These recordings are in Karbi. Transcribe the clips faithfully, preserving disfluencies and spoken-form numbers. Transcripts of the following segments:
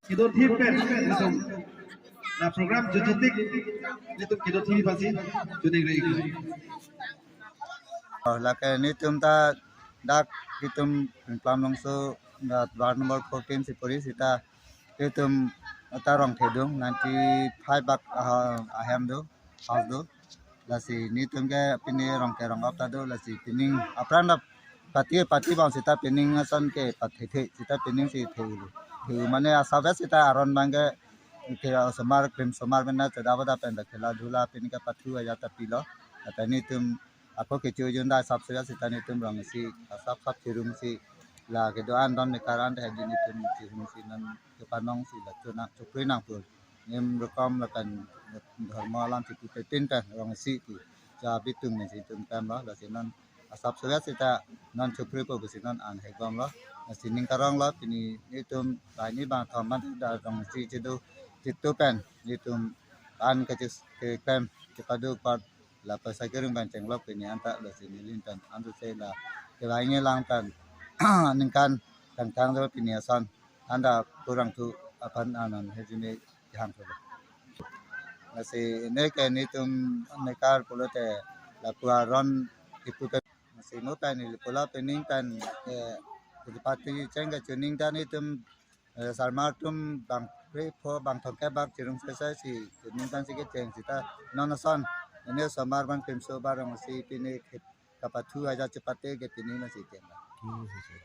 Kedo thip pen, langsung. Nah, program jujutik, itu kedo thip pasi, juning rei. Oh, lake nelitum ta dak nelitum Plam Longso, dak ward number fourteen si pori sita nelitum ta rong thedung ninety-five bak, ah, ahem do, house do. Lasi nelitum ke pini rong ke rong up ta do, lasi pining apran dak pati pati bang sita pining ason ke pathethe sita pining si theu. Theu mane asap sita aron bang ke, ke osomar krim somar bena cheda bada pen dak khela dhula pining ke pathu aja ta pilo. Ata nelitum ako kecho jun da asap suya sita nelitum rong si asap sap chirum si la kedo-an don mekar an hedi nelitum chirum si non kepanong si la chuna chukri nangpul. Nim rokom lapen dharma alam chipu petin pen rong si pu. Ja bitung men si tum pen lo, lasi non asap suya sita non chukri po si non an hegom lo. Lasi ning karong lo pini nelitum laini bang thom man da rong si chidu chitu pen nelitum an kachis keklem chipadu part la paisa kering bang chenglok pini anta lasi neli pen antu se la kevangi lang pen ningkan tangtang do pini ason anta kurang thu aphan anan hejine jam thu. Lasi ne ke nelitum mekar pulote lapu aron ipu ke lasi mo pen neli pulo pining pen, eh, party cheng ke chuning ta nelitum, eh, sarmar atum bang pre pho bang thongke bak chirum sesai si chuning tan si kecheng sita non ason ini somar bang krim so barong si pini kapathu aja chepate ke pini na si cheng la.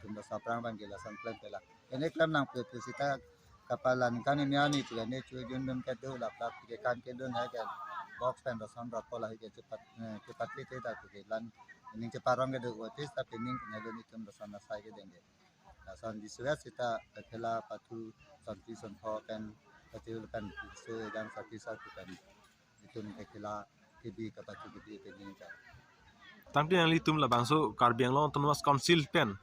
Tum da saprang bang ke lason klem pela. Ini klem nangphu sita kapalan kan ini ani tu ne chu jun dun kedo laplap kekan kedun ha ke box pen lason rap pola ke chepat, eh, chepate te ta tu ke lan ini cheparong kedo otis ta pining ne lo nelitum lason asai kedeng ke. Lason di suya sita kekhela pathu santi sanpho pen pathu pen so ejang sati satu pen nelitum kekhela kebi kapathu kebi pen ini ja. Tangte nanglitum labangso Karbi Anglong Autonomous Council pen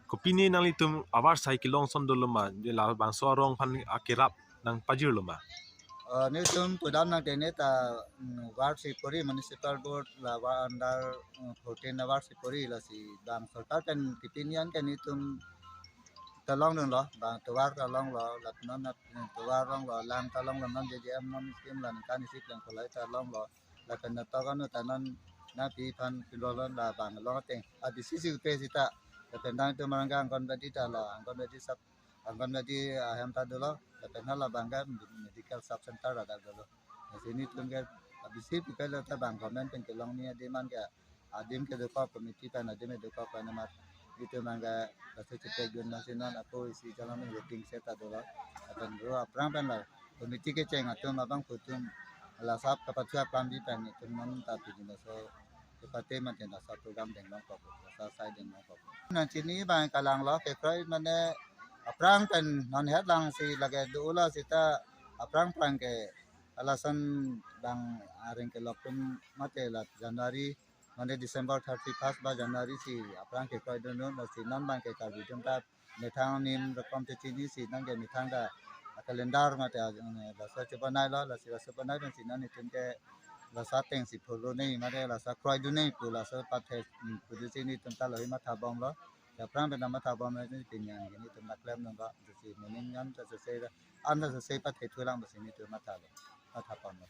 kopine nanglitum avar sai kelong ason dolo ma, je labangso arong aphan akerap nangpajir lo ma? Eh, nelitum pudam nang tene ta, mm, ward si pori municipal board la ward under, mm, fourteen ward si pori lasi bang sorkar pen kepini an ke nelitum ta longdunlo, bang tovar ta longlo, lapen non na, mm, tovar longlo, lang ta longlo, non J J M non scheme la ningkan isi pleng kolai ta longlo, lapen na tokan ta non na pi aphan pilo lo la bang long ateng. A B C C upe sita, lapen dang tu marang Anganwadi ta la, Anganwadi sub Anganwadi ahem ta dolo, lapen hala bang ke medical sub center ada dolo. Lasi nelitum ke habisi pipel ta bang government pen kelongji adim an ke adim kedokok committee pen adim kedokok pen amat nelitum an ke lasi chetek dun lasi non ako isi jalan waiting shed ta dolo. Lapen ro aphrang pen la committee kecheng atum abang putum la sap kapathu aplam di pen nelitum non ta pidin laso chepate mate laso program deng longkok, laso sai deng longkok. Nang chini bang kalang lo kekroi mane aphrang pen non het lang si lake do ulo sita aphrang phrang ke alasan bang areng kelok atum mate la January mane December thirty-first ba January si aphrang kekroi dun dun si non bang ke Karbi atum ta methang nim rokom chechini si nang ke methang ta calendar mate, eh, laso chebanai lo, lasi laso banai pen si non nelitum ke laso ateng si follow nei mate laso kroidun nei pu laso pathe, mm, pudu si nelitum ta lo hi matha bomlo. Aphrang pen ta matha bomlo si pini an ke nelitum ta klem nanglo. Si moning an ta sese an ta sese pathe thulang si nelitum matha lo. Matha bomlo.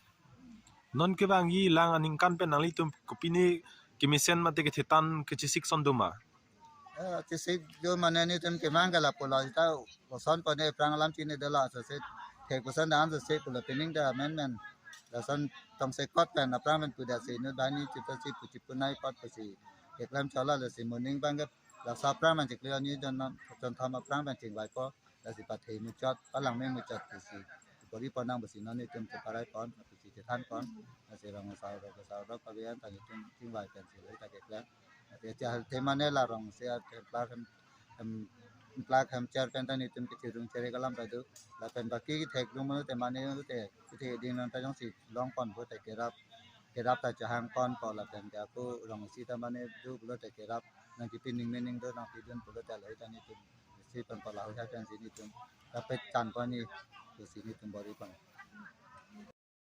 Non kevangji lang aningkan pen nanglitum kopine kemesen mate kethe tan kechesik ason do ma? Eh, chesik do mane nelitum kevang ke lapu lo sita oson pone aphrang alam chini dolo sese thek oson dan sese pulo pining da men men. Lason tongsekot pen aphrang pen puda si nu dani chita si puchi punai pot pusi keklem chola lasi moning bang ke laso aphrang pen chikli ani don non chon tham aphrang pen chingvai po. Lasi pathe muchot, palangme muchot pusi bor-i pon nang pusi non nelitum cheparai pon, pusi chethan pon, lasi rong asar rok asar rok pabian ta nelitum chingvai pen si loi ta keklem. Lasi acha hal thema ne la rong si a plak hem, hem, plak hem cher pen ta nelitum kechirung cherek alam ta do. Lapen baki kethek lung manu te mane te kethe ding nang ta jongsi long pon po te kerap, kerap ta chahang pon po lapen ke ako rong si ta mane do pulo te kerap nang kipi ning mening do nang pidun pulo te loi ta nelitum si pen pala ho pen si nelitum kapet chan pon ni, to si nelitum bor-i pon.